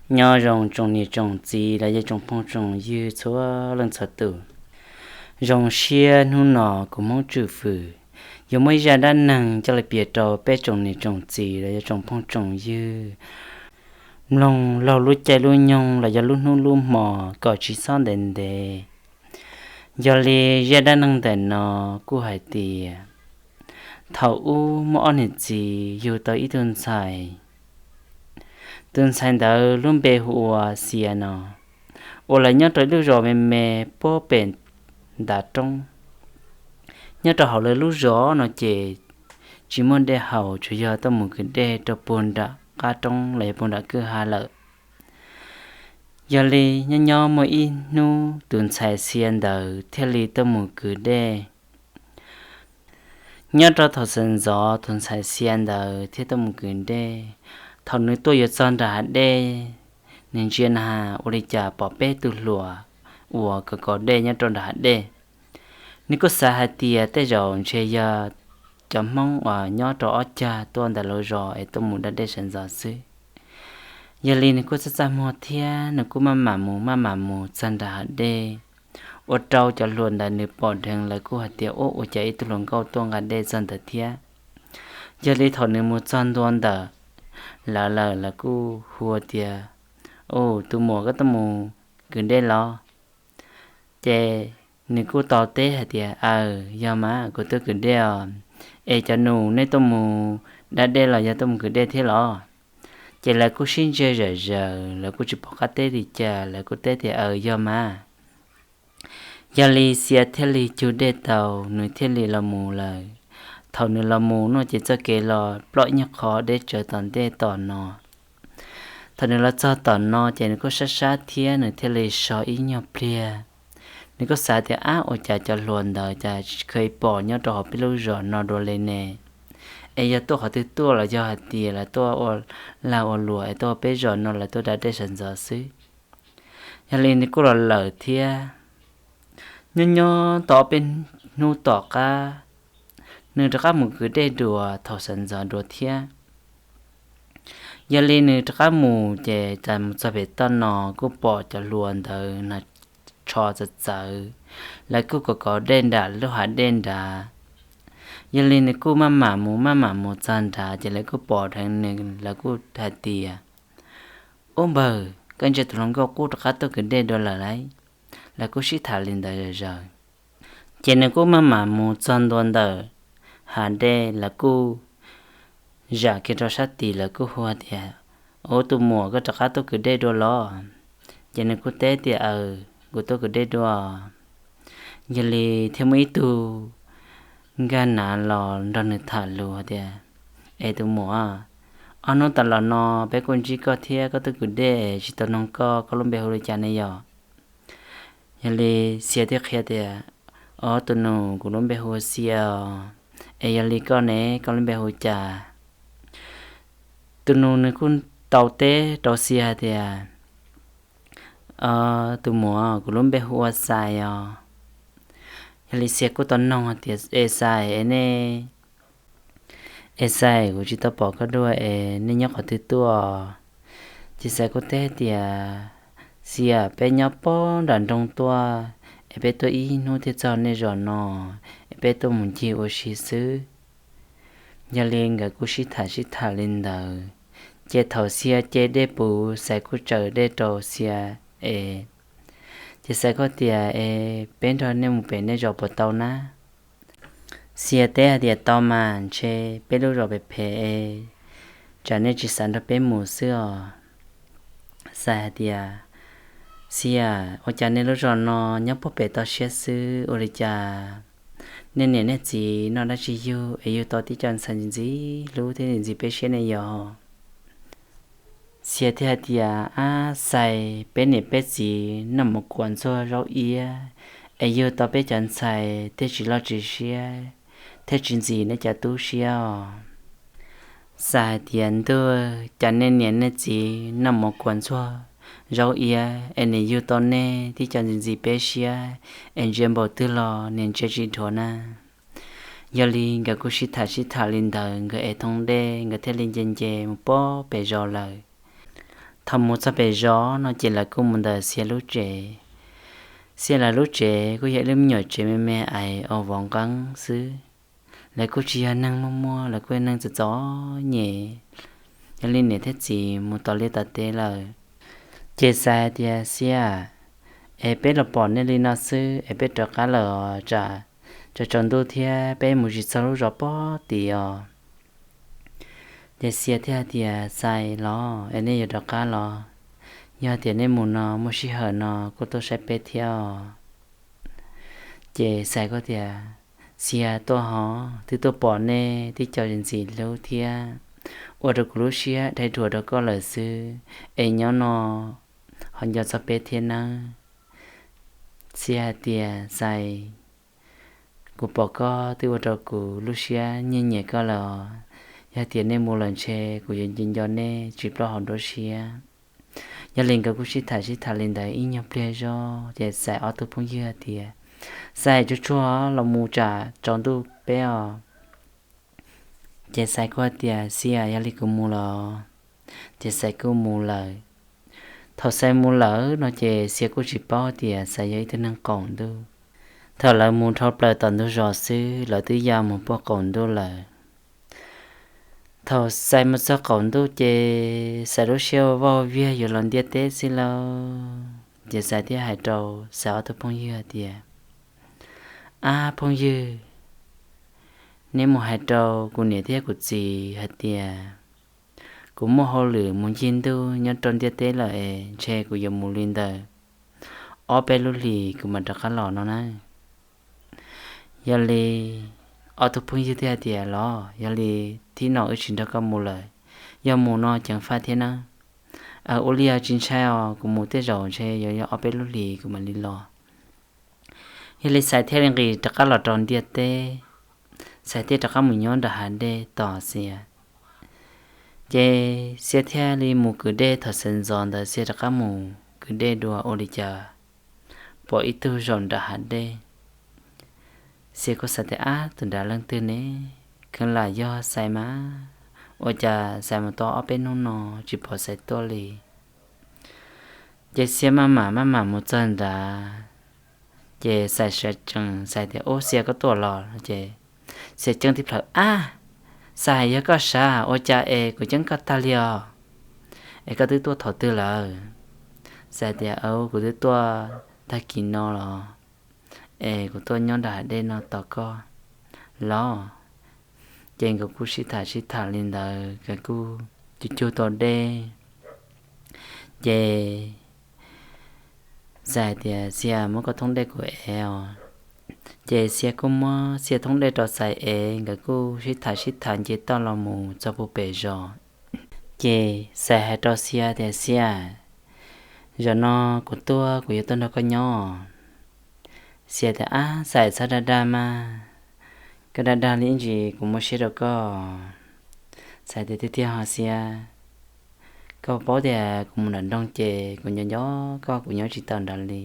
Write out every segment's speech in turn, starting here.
Nyob zoo tsoom niam tsoom txiv los yog tsoom phooj tsoom ywg txhua leej txhua tus. Zoo siab hnub no kuv Hmoob Tswm Fwm yuav muaj ib zaj dab neeg coj los piav rau peb tsoom niam tsoom txiv los yog tsoom phooj tsoom ywg mloog laug lub caij lub nyoog los yog lub hnub lub hmo kom tsis txhob ntev ntev. Yog li zaj dab neeg ntawm no kuj hais tias, thaum ub muaj ob niam txiv yug tau ib tug ntxhais. Tus ntxhais ntawd lub npe hu ua Xia no, uas lawv nyob rau ib lub zos me me puag pem ntav roob. Nyob rau hauv lawv lub zos no ces tsis muaj dej haus, tsuas yog tuaj mus kwv dej rau puag nram qab roob los yog puag nram kwj ha lawm. Yog li nyob nyob muaj ib hnub tus ntxhais Xia ntawd thiaj li tuaj mus kwv dej. Nyob rau thaum sawv ntxov tus ntxhais Xia ntawd thiaj tuaj mus kwv dej. Thaum nws tuaj yuav txog nram hav dej, nws ntsia na has ua li cas pom peb tug hluas uas kov kov dej nyob rau nram hav dej. Nws kuj xav hais tias tej zaum ntshe yog cov Hmoob uas nyob rau ob cag tuaj ntawm lawv zos es tuaj mus da dej sawv ntxov xwb. Yog li nws kuj txaj txaj muag thiab nws kuj maj mam mus maj mam mus txog nram hav dej, ua rau cov hluas ntawd nws pom dheev lawv kuj hais tias, ub, ua cas ib tug hluas nkauj tuaj nqa dej txog ntawd thiab. Yog li thaum nws mus txog ntua ntawm lawv lawm lawv kuj hu tias, ub, tus muam koj tuaj mus kwv dej los? Ces nws kuj tau teb hais tias, aws, yog mas, kuv tuaj kwv dej os. Es cov nus nej tuaj mus da dej los yog tuaj mus kwv dej thiab los? Ces lawv kuj sib ntsia zom zaws, lawv kuj tsis pom qab teb li cas, lawv kuj teb tias, aws, yog mas. Yog li Xia thiaj li cug dej tau, nws thiaj li los mus lawm. Thaum nws los mus no ces txoj kev los ploj ib nyuag qho deb tsawv tom ntej tom no. Thaum nws los txog tom no ces nws kuj sab sab thiab nws thiaj li so ib nyuag pliag. Nws kuj xav tias, ab, ua cas cov hluas ntawd cas tsis kheev pom nyob rau hauv peb lub zos no dua li ne? Es yog tuaj qhov twg tuaj los yog hais tias lawv tuaj ua lag ua luam es tuaj peb zos no lawv tuaj da dej sawv ntxov xwb. Yog li nws kuj los lawm thiab. Nyob nyob tau ob peb hnub tom qab, nws rov qab mus kwv dej dua thaum sawv ntxov dua thiab. Yog li nws rov qab mus ces tas mus txog pem toj no kuj pom cov hluas ntawd na tsho txawv txawv, lawv kuj kov kov dej nram lub hav dej nrad. Yog li nws kuj maj mam mus maj mam mus txog nrad ces lawv kuj pom dheev nws, lawv kuj hais tias, ub npawg, koj ntsia tus hluas nkauj qub rov qab tuaj kwv dej dua lawm lauj. Lawv kuj sib tham li ntawd zom zaws. Ces nws kuj maj mam mus txog ntua ntawm hav dej, lawv kuj zam kiag rau sab tid, lawv kuj hu tias, ub, tus muam, koj rov qab tuaj kwv dej dua los? Ces nws kuj teb tias, aws, kuv tuaj kwv dej dua. Yog li thiaj muaj ib tug nkag nav los nrog nws tham lus tias, es tus muam, ob hnub tas los no peb kuj ntsib koj thiab koj tuaj kwv dej tsis tau noog koj, koj lub npe hu li cas ne yom? Yog li Xia thiaj qhia tias, ob, tus nus, kuv lub npe hu ua Xia os. Es yog li koj ne, koj lub npe hu cas? Tus nus nws kuj tau teb rau Xia hais tias, tus muam, kuv lub npe hu ua Xais os. Yog li Xia kuj tau noog hais tias, es Xais, es nej, es Xais, kuv tsis tau pom koj dua es nej nyob qhov twg tuaj? Ces Xais kuj teb tias, Xia, peb nyob pob nram nroog tuaj, es peb tuaj ib hnub thiaj txog nej zos no, es peb tuaj mus ncig ua si xwb. Yog li nkawd kuj sib tham sib tham li ntawd, ces thaum Xia ce dej puv, Xais kuj tsaws dej rau Xia es. Ces Xais kuj tias, es peb nrog nej mus pem nej zos puas tau na? Xia teb hais tias, tau mas, ntshe peb lub zos phem phem es tsam nej tsis xav nrog peb mus xwb os. Xais hais tias, Xia, ua cas nej lub zos no nyob puag pem toj siab xwb ua li cas nej niam nej txiv noj dab tsi yug es yug tau tib co ntxhais ntxim ntxim hlub thiab ntxim ntxim peb siab ne yom? Xia thiaj hais tias, ab Xais, peb niam peb txiv noj mov kuam ntxuag zaub iab es yug tau peb cov ntxhais thiaj tsis loj tsis siab, thiaj tsis ntxim nej cov tub siab os. Xais hais tias, ntuj, cas nej niam nej txiv noj mov kuam ntxuag zaub iab es nim yug tau nej tib co ntxim ntxim peb siab es ntsia npaum twg los nim ntsia tsis dhuav na. Yog li nkawd kuj sib tham sib tham li ntawd, nkawd ev thoob dej nkawd thiaj li nce nce mus pob pem zos lawm. Thaum mus txog pem zos no ces lawv kuj mus ntawm Xia lub tsev. Xia lawv lub tsev kuj yog ib lub me nyuam tsev me me ais ua vov nqeeb xwb. Lawv kuj tsis yog neeg muaj muaj, lawv kuj yog neeg txom txom nyem. Yog li niam thiab txiv mus tom liaj tom teb lawm, ces Xais tias, Xia, es peb los pom nej li no xwb es peb rov qab lawm os, tsam tsaus ntuj thiab peb mus tsis txog lub zos pob tid os. Ces Xia thiaj tias, Xais los es nej yuav rov qab los? Yog tias nej mus no muaj sij hawm no kuj tuaj saib peb thiab os. Ces Xais kuj tias, Xia, tuaj hov, twb tuaj pom nej tib co ntxim hlub thiab, ua rau kuv lub siab dai dhuam rau koj lawm xwb, es nyob no ho nco txog peb thiab nawb. Xia hais tias, Xais, kuv pom koj twb ua rau kuv lub siab nyiam nyiam koj lawm os. Yog tias nej mus lawm ntshe kuv yuav nco nco nej tsis plaub hau nruab siab. Yog li nkawd kuj sib tham sib tham li ntawd ib nyuag pliag zog ces Xais ob tug phooj ywg hais tias, Xais, tsuag tsuag los mus tsam tsaus ntuj peb os. Ces Xais kuj hais tias, Xia, yog li kuv mus los. Ces Xais kuj mus lawm. Thaum Xais mus lawm no ces Xia kuj tsis paub tias Xais yog ib tug neeg qaum ntuj. Thaum lawv mus dhau plaws tom ntug zos xwb lawv twb ya mus puag qaum ntuj lawm. Thaum Xais mus txog qaum ntuj ces Xais lub siab vaj viag yuav los ntiaj teb xwb lauj. Ces Xais thiaj hais rau Xais ob tug phooj ywg hais tias, Ab phooj ywg, neb mus hais rau kuv niam thiab kuv txiv hais tias kuv muaj hauj lwm mus ncig ntuj nyob rau ntiaj teb lawm es ntshe kuv yuav mus li ntawm ob peb lub hlis kuv mam rov qab los no na. Yog li ob tug phooj ywg thiaj hais tias, Los yog li thib no wb tsis nrog koj mus lawm, yog mus no ceev faj thiab nawb. Ua li tsis ntshai os, kuv mus tej zaum ntshe yuav yog ob peb lub hlis kuv mam li los. Yog li Xais thiaj li nqis rov qab los rau ntiaj teb, Xais thiaj rov qab mus nyob nram hav dej tos Xia. Ces Xia thiaj li mus kwv dej, thaum sawv ntxov ntawd Xia rov qab mus kwv dej dua ua li cas pom ib tug zaum nram hav dej. Xia kuj xav tias, Ab, tus nrad leej twg ne? Kheev lam yog Xais mas, ua cas Xais mus tau ob peb hnub no tsis pom Xais tuaj li? Ces Xia maj mam maj mam mus txog nrad, ces Xais sawv tsees, Xais tias, Ub, Xia koj tuaj los? Ces Xia ceeb tib plhaw, Ab, Xais, yog koj sav, ua cas es kuv ceeb koj tag li os? Es koj twb tuaj thaum twg lawm? Xais tias, Kuv twb tuaj tag kis no los, es kuv tuaj nyob nram hav dej no tos koj los. Ces nkawd kuj sib tham sib tham li ntawd, nkawd kuj cug cug tau dej. Ces Xais tias, Xia, muab koj thoob dej kuv ev os. Ces Xia kuj muab Xia thoob dej rau Xais ev, nkawd kuj sib tham sib tham nce toj los mus txog puag pem zos. Ces Xais hais rau Xia tias, Xia, zaum no kuv tuaj kuv yuav tuaj nrog koj nyob. Xia tias, Ab Xais, txhob dag dag mas, koj dag dag li ib ntsis kuv muab siab rau koj. Xais tias, Tiag tiag ho Xia, koj paub tias kuv mus nram nroog ces kuv nco nco koj, kuv nyob tsis tau nrad li,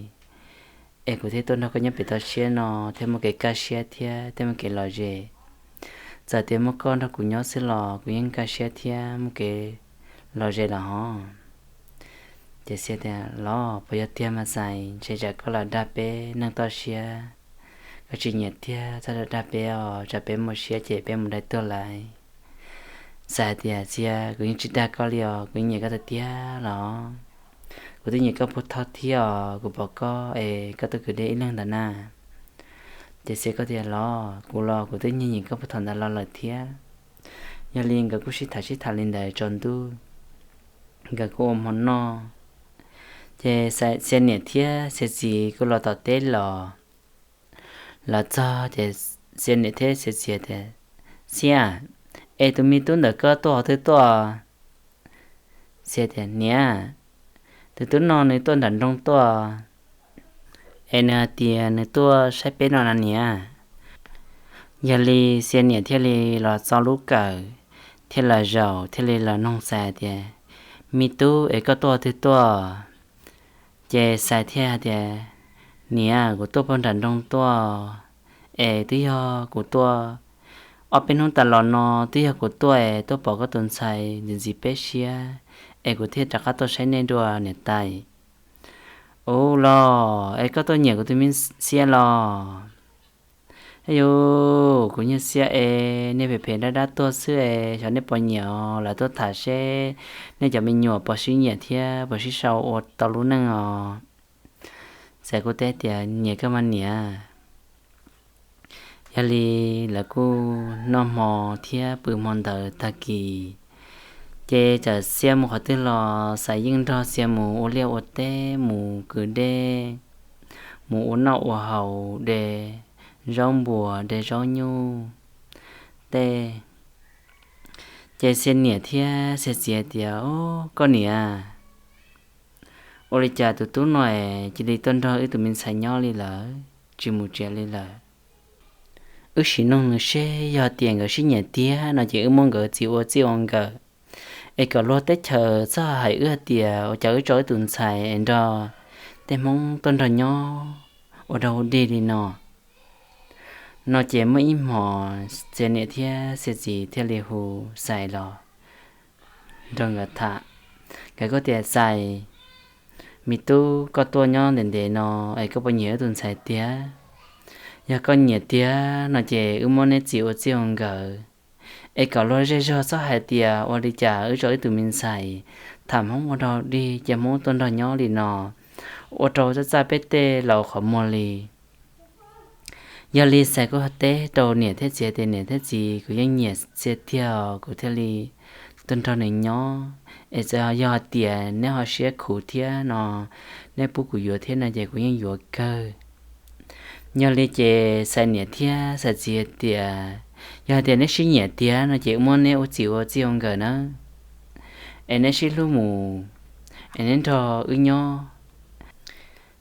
es kuv thiaj tuaj nrog koj nyob pem toj siab no thiaj muaj kev kaj siab thiab thiaj muaj kev lom zem. Txawm tias muaj koj nrog kuv nyob xwb los kuv yeej kaj siab thiab muaj kev lom zem los hov. Ces Xia tias, Los puas yog tiag mas Xais, ntshe tsam koj lam dag peb neeg toj siab, koj tsis nyiam tiag txhob dag dag peb os, tsam peb muaj siab ces peb mus dai tuag lawm. Xais tias, Xia, kuv yeej tsis dag koj li os, kuv yeej nyiam koj tiag tiag los. Kuv twb nyiam koj puag thaum thiab os, kuv pom koj es koj tuaj kwv dej ib leeg ntawd na. Ces Xia kuj tias, Los kuv los kuv twb nyiam nyiam koj puag thaum ntawd los lawm thiab. Yog li nkawd kuj sib tham sib tham li ntawd tsaus ntuj, nkawd kuj ua hmo noj. Ces Xia niam thiab Xia txiv kuj los tom teb los. Los txog ces Xia niam thiab Xia txiv tias, Xia, es tus me tub ntawm koj tuaj qhov twg tuaj? Xia tias, Niam, tus tub no nws tuaj nram nroog tuaj, es nws hais tias nws tuaj saib peb no na niam. Yog li Xia niam thiaj li los txo lub kawm, thiaj los zaum thiaj li los noog Xais tias, Me tub, es koj tuaj qhov twg tuaj? Ces Xais thiaj hais tias, Niam, kuv tuaj puag nram nroog tuaj, es twb yog kuv tuaj, ob peb hnub tas los no twb yog kuv tuaj es tuaj pom koj tus ntxhais ntxim ntxim peb siab, es kuv thiaj rov qab tuaj saib nej dua niam tais. Ua los es koj tuaj nyiam kuv tus me Xia los? Yus, kuv nyuag Xia es niag phem phem dab dab tuag xwb es xyov nej puas nyiam os, lawv tuaj tham seb nej cov me nyuam puas sib nyiam thiab puas sib sau ua tau lub neej os. Xais kuj teb tias nyiam kawg mas niam. Yog li lawv kuj noj hmo thiab pw hmo ntawd tag kis, ces txawm Xia mus qhov twg los Xais yeej nrog Xia mus ua liaj ua teb, mus kwv dej, mus ua noj ua haus, de zaub npuas de zaub nyuj tej. Ces Xia niam thiab Xia txiv tias, Koj niam, ua li cas tus tub no es cia li tuaj nrog wb tus me ntxhais nyob li lawm, tsis mus tsev li lawm? Wb sim noog nws seb yog tias nkawd sib nyiam tiag no ces wb muab nkawd txiv ua txij ua nkawm, es kom luag teb chaws txhob hais wb hais tias ua cas wb tso wb tus ntxhais es nrog tej Hmoob tuaj nrog nyob ua dog ua dig li no. No ces muaj ib hmos Xia niam thiab Xia txiv thiaj li hu Xais los nrog nkawd tham. Nkawd kuj tias, Xais, me tub, koj tuaj nyob ntev ntev no es koj puas nyiam wb tus ntxhais tiag? Yog koj nyiam tiag no ces wb muab neb txiv ua txij ua nkawm, es kom luag zej zog txhob hais tias ua li cas wb tso wb tus me ntxhais tham Hmoob ua dog dig, cia Hmoob tuaj nrog nyob li no, ua rau txaj txaj peb tej laus qhov muag li. Yog li Xais kuj teb rau niam thiab txiv tias, Niam thiab txiv, kuv yeej nyiam Xia tiag, kuv thiaj li tuaj nrog nws nyob. Es txawm yog hais tias neb ho siab khuv thiab no, neb pub kuv yuav thiab no ces kuv yeej yuav kawg. Yog li ces Xais niam thiab Xais txiv tias, Yog hais tias neb sib nyiam tiag no ces wb muab neb ua txij ua txij ua nkawm nawb, es neb sib hlub mus, es neb nrog wb nyob.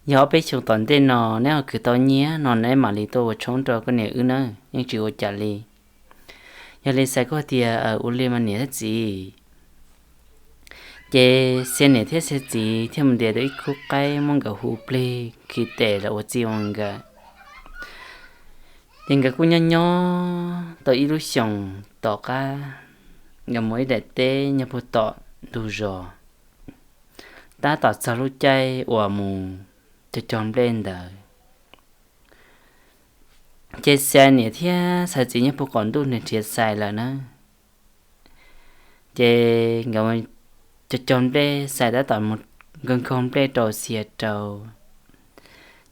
Yog ob peb xyoos tom ntej no neb ho khwv tau nyiaj no neb mam li tuaj ua tshoob rau koj niam wb nawb, yeej tsis ua cas li. Yog li Xais kuj tias, Ua li mas niam thiab txiv. Ces Xia niam thiab Xia txiv thiaj mus ntes tau ib khub qaib muab nkawd hu plig khi tes los ua txij ua nkawm. Ces nkawd kuj nyob nyob tau ib lub xyoos tom qab, nkawd mus ib daim teb nyob puag tom ntug zos, tab tom txog lub caij uas mus cog cog nplej ntawd. Ces Xia niam thiab Xais txiv nyob puag qaum ntuj nrhiav Xais lawm na. Ces nkawd cog cog nplej, Xais tab tom mus nkaug nkaug nplej rau Xia rau.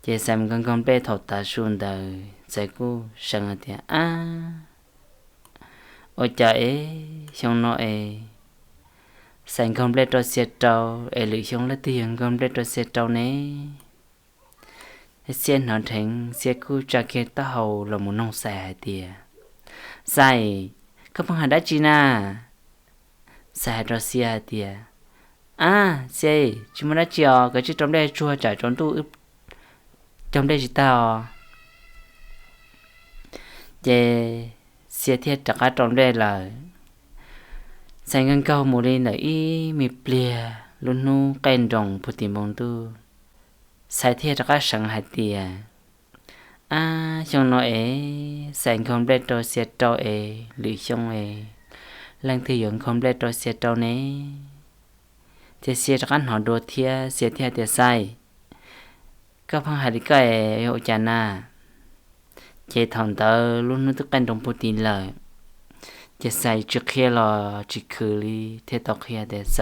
Ces Xais mus nkaug nkaug nplej thaum tav su ntawd Xais kuj seev hais tias, Ab, ua cas es xyoo no es Xais nkaug nplej rau Xia rau, es lwm xyoo leej twg yuav nkaug nplej rau Xia rau ne? Xia hnov dheev Xia kuj tsa kiag taub hau los mus noog Xais hais tias, Xais, koj pheej hais dab tsi na? Xais hais rau Xia hais tias, Ab Xia, tsis muaj dab tsi os, koj cia li rau nplej tsuag tsam tsaus ntuj wb cog nplej tsis tag os. Ces Xia thiaj rov qab rau nplej lawm. Xais nkaug nkaug mus li ntawm ib me pliag lub hnub qaij nroos puag tim npoo ntuj, Xais thiaj rov qab seev hais tias, Ab, xyoo no es Xais nkaug nplej rau Xia rau es lwm xyoo es leej twg yuav nkaug nplej rau Xia rau ne? Ces Xia rov qab hnov dua thiab Xia thiaj tias, Xais, koj pheej hais li koj es yog ua cas na? Ces thaum ntawd lub hnub twb qaij nroos puag tim lawm, ces Xais tsis qhia los tsis khwv li thiaj tau qhia tias,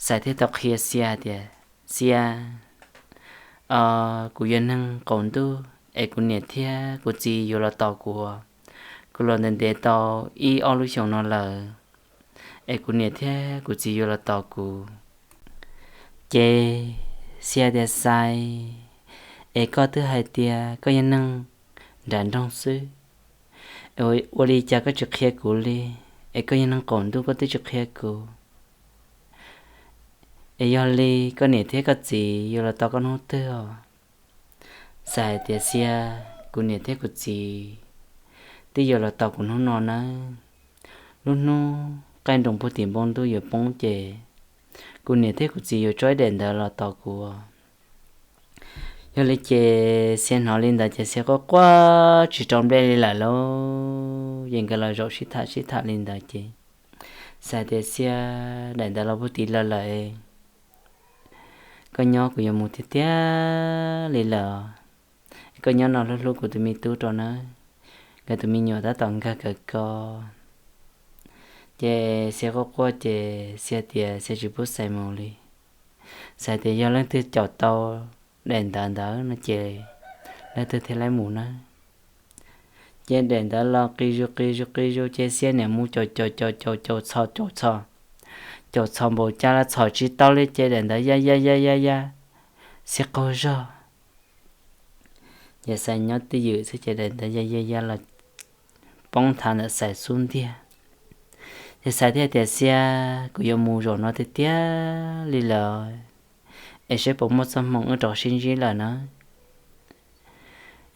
Xais thiaj tau qhia Xia tias, Xia, kuv yog neeg qaum ntuj es kuv niam thiab kuv txiv yuav los tos kuv. Kuv los ntev ntev tau ib ob lub xyoos no lawm, es kuv niam thiab kuv txiv yuav los tos kuv. Ces Xia tias, Xais, es koj twb hais tias koj yog neeg nram nroog xwb, ua li cas koj tsis qhia kuv li? Es koj yog neeg qaum ntuj koj twb tsis qhia kuv. Es yog li koj niam thiab koj txiv yuav los tos koj hnub twg os? Xais hais tias, Xia, kuv niam thiab kuv txiv twb yuav los tos kuv hnub no nawb. Lub hnub qaij nroos puag tim npoo ntuj yuav poob ces kuv niam thiab kuv txiv yuav tso ib daim ntawv los tos kuv. Yog li ces Xia hnov li ntawd ces Xia quaj quaj tsis rau nplej li lawm lauj. Ces nkawd los zaum sib tham sib tham li ntawd ces Xais tias, Xia, daim ntawv los puag tim lawm lawm, koj nyob kuv yuav mus tiag tiag li lawm. Koj nyob no hlub hlub kuv tus me tub rau nawb, nkawd tus me nyuam tab tom nkag kawm ko. Ces Xia quaj quaj ces Xia tias Xia tsis pub Xais mus li. Xais tias yog leej twg caum tau daim ntawv ntawd no ces leej twg thiaj li mus nawb. Ces daim ntawv los qis zus qis zus qis zus ces Xia niam mus caum caum caum caum caum txhos caum txhos, caum txhos npaum cas los txhos tsis tau li ces daim ntawv ya ya ya ya ya, Xia qaug zog. Ces Xais nyob twj ywm xwb ces daim ntawv ya ya ya los poob nthav ntawm Xais xub ntiag. Ces Xais thiaj tias, Xia, kuv yuav mus zaum no tiag tiag li lawm, es saib puas muaj txoj hmoo wb rov sib ntsib lawm na.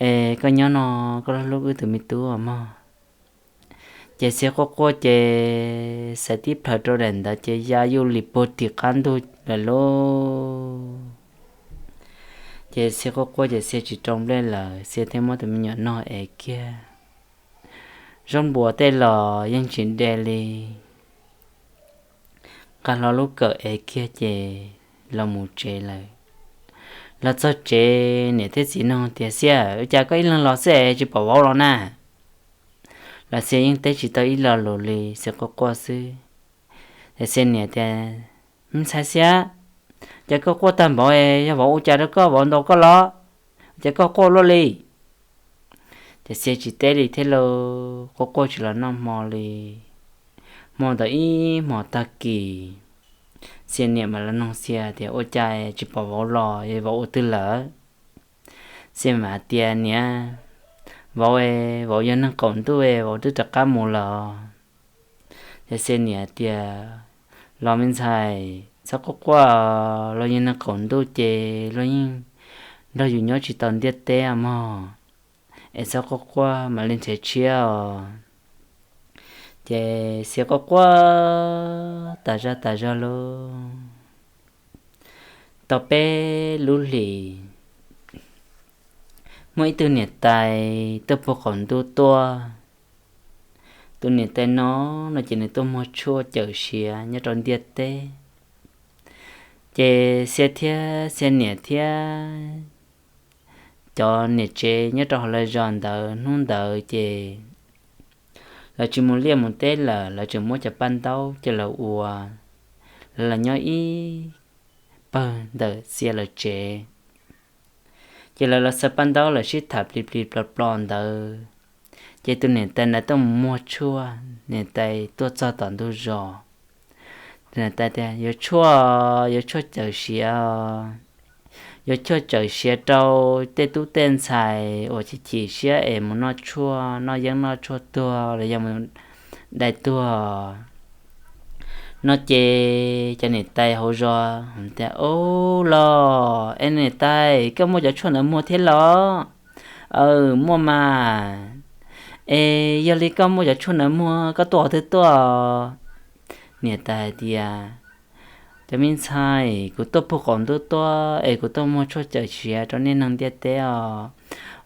Es koj nyob no, koj hlub hlub wb tus me tub mog. Ces Xia quaj quaj ces Xais tib plhaws rau daim ntawv ces ya yuj lis puag tim qab ntug lawm lauj. Ces Xia quaj quaj ces Xia tsis rau nplej lawm, Xia thiaj muab tus me nyuam nog ev kiag. Zaub npuas tej los yeej tsis de li. Nqa hlo lub kawm ev kiag ces los mus tsev lawm. Los txog tsev niam thiab txiv nug tias, Xia, ua cas koj ib leeg los xwb es tsis pom vauv los na? Los Xia yeej teb tsis tau ib lo lus li, Xia quaj quaj xwb. Ces Xia niam tias, Me ntxhais Xia, cas koj quaj tag npaum es yog vauv ua cas rau koj, vauv ntaus koj los? Ua cas koj quaj luaj li? Ces Xia tsis teb li thiab lauj, quaj quaj tsis los noj hmo li. Hmo ntawd ib hmos tag kis, Xia niam mam los nug Xia tias, Ua cas tsis pom vauv los, vauv ua twg lawm? Xia mam tias, Niam, vauv, vauv yog neeg qaum ntuj, vauv twb rov qab mus lawm. Ces Xia niam tias, Los me ntxhais, txhob quaj quaj, luag yog neeg qaum ntuj ces luag yeej nrog yus nyob tsis tau ntiaj teb mog, es txhob quaj quaj mam li nrhiav tshiab os. Ces Xia quaj quaj tas zog tas zog lauj. Tau peb lub hlis, muaj ib tug niam tais tuaj puag qaum ntuj tuaj. Tus niam tais no, no ces nws tuaj muag tshuaj cawm siav nyob rau ntiaj teb. Ces Xia thiab Xia niam thiab cov niam tsev nyob rau hauv lawv zos ntawd hnub ntawd ces lawv tsis mus liaj mus teb lawm, lawv tseem muab cov paj ntaub coj los ua, lawv los nyob ib pawg ntawm Xia lawv tsev. Ces lawv los xaws paj ntaub lawm sib tham plis plis plos plos ntawd, ces tus niam tais ntawd tuaj mus muag tshuaj, niam tais tuaj txog tom ntug zos. Tus niam tais tias, Yuav tshuaj, yuav tshuaj cawm siav, yuav tshuaj cawm siav rau tej tub tej ntxhais uas chim chim siab es mus noj tshuaj, noj yeeb noj tshuaj tuag los yog mus dai tuag no. Ces cov niam tais hauv zos tias, Ub los, es niam tais, koj muaj cov tshuaj ntawd muag thiab los? Aw, muaj mas. Es yog li koj muaj cov tshuaj ntawd muag, koj tuaj qhov twg tuaj? Niam tais hais tias, Cov me ntxhais, kuv tuaj puag qaum ntuj tuaj es kuv tuaj muag tshuaj cawm siav rau nej neeg ntiaj teb os.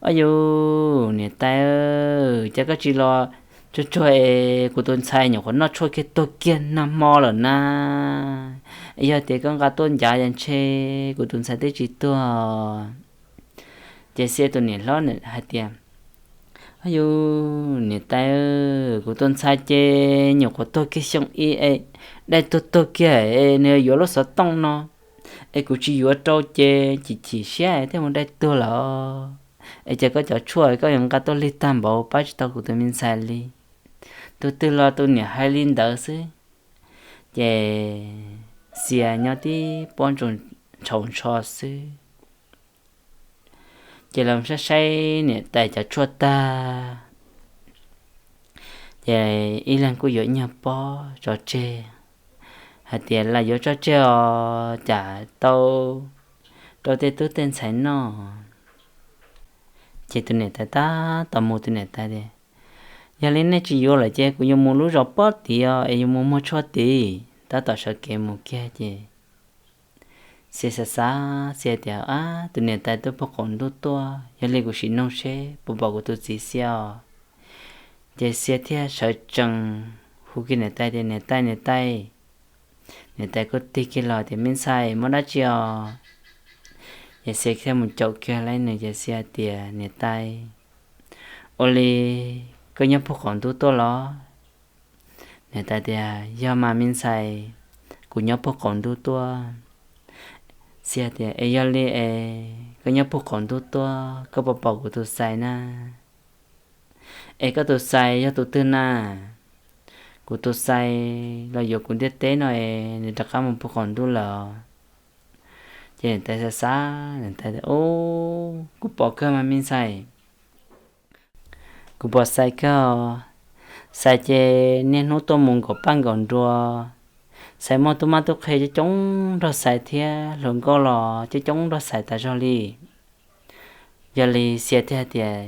Ob yus, niam tais, cas koj tsis los tsuag tsuag es kuv tus ntxhais nyuam qhuav noj tshuaj kiag tuag kiag nag hmo lawm na. Yog tias koj nqa tuaj ncav yog ntshe kuv tus ntxhais twb tsis tuag. Ces Xia tus niam hlob hais tias, Ob yus, niam tais, kuv tus ntxhais ces nyuam qhuav tuag kiag xyoo ib es dai tuag tuag kiag es nws yuav lub xov tooj no, es kuv tsis yuav rau ces chim chim siab thiaj mus dai tuag lawm. Es cas koj cov tshuaj koj yuav nqa tuaj lig tag npaum pab tsis tau kuv tus me ntxhais li. Tus twg los tus niam hais li ntawd xwb. Ces Xia nyob tib pob ntsaus ntshaus ntsho xwb. Ces los saib saib niam tais cov tshuaj tag, ces ib leeg kuj yuav nyuag pob tso tseg, hais tias, Lam yuav tso tseg os, cas tau rau tej tub tej ntxhais noj. Ces tus niam tais tab tom mus, tus niam tais tias, Yog li nej tsis yuav lawm ces kuv yuav mus lub zos pob tid os, es yuav mus muag tshuaj tid. Tab tom sawv kev mus kiag ces Xia xav xav, Xia tias, Ab, tus niam tais tuaj puag qaum ntuj tuaj, yog li kuv sim nug seb puas pom kuv tus txiv Xia os. Ces Xia thiaj sawv tsees hu kiag niam tais tias, Niam tais, niam tais. Niam tais kuj tig kiag los tias, Me ntxhais, muaj dab tsi os? Ces Xia thiaj mus caum kiag li nws ces Xia tias, Niam tais, ua li koj nyob puag qaum ntuj tuaj los? Niam tais tias, Yog mas me ntxhais, kuv nyob puag qaum ntuj tuaj. Xia tias, Es yog li es koj nyob puag qaum ntuj tuaj, koj puas pom kuv tus xais na? Es koj tus xais yog tus twg na? Kuv tus xais los yuav kuv ntiaj teb no es nws rov qab mus puag qaum ntuj lawm. Ces niam tais xav xav, niam tais tias, Ub, kuv pom kawg mas me ntxhais. Kuv pom xais kawg. Xais ces niaj hnub tuaj mus nkaum paj nkaum nruas. Xais muaj tub mab tub qhe coob coob nrog xais thiab hluas nkauj los coob coob nrog xais tas zog li. Yog li Xia thiaj tias,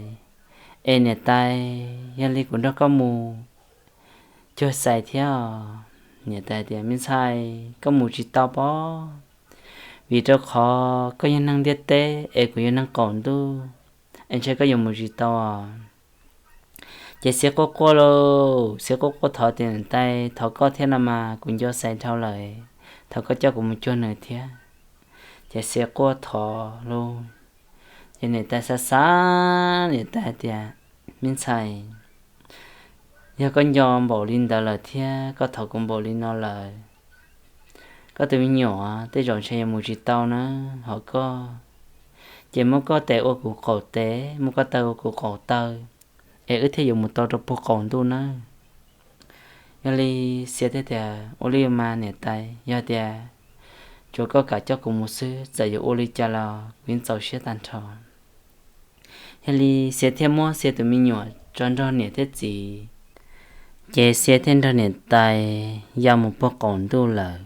Es niam tais, yog li kuv nrog koj mus cuag xais thiab. Niam tais tias, Me ntxhais, koj mus tsis tau pob, vim rau qhov koj yog neeg ntiaj teb es kuv yog neeg qaum ntuj, es ntshai koj yuav mus tsis tau. Ces Xia quaj quaj lauj, Xia quaj quaj thov tias, Niam tais, thov koj thiab no mas, kuv nco xais dhau lawm, thov koj coj kuv mus cuag nws thiab. Ces Xia quaj thov lauj. Ces niam tais xav xav, niam tais tias, Me ntxhais, yog koj nco npaum li ntawd lawm thiab koj thov kuv npaum li no lawm, koj tus me nyuam tej zaum ntshe yuav mus tsis tau na. Hos koj, ces muab koj tes ua kuv qaum tes, muab koj taw ua kuv qaum taw, es wb thiaj yuav mus tau rau puag qaum ntuj nawb. Yog li Xia thiaj tias, Ua li mas niam tais, yog tias tsuav koj kam coj kuv mus xwb, txawm yuav ua li cas los kuv yeej txaus siab tag nrho. Yog li Xia thiaj muab Xia tus me nyuam tso nrog niam thiab txiv, ces Xia thiaj nrog niam tais ya mus puag qaum ntuj lawm.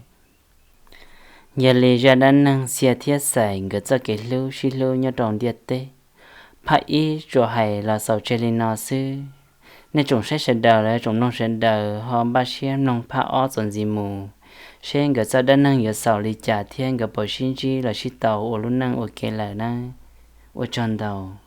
Yog li zaj dab neeg Xia thiab Xais nkawd txoj kev hlub sib hlub nyob rau ntiaj teb phaj ib tsuas hais los xaus tseg li no xwb. Nej tsoom saib sawv daws los tsoom mloog sawv daws ho npaj siab mloog phaj ob txuas ntxiv mus, seb nkawd txoj dab neeg yuav xaus li cas thiab nkawd puas sib ntsib los sib tau ua lub neej ua ke lawm nawb. Ua tsaug ntau.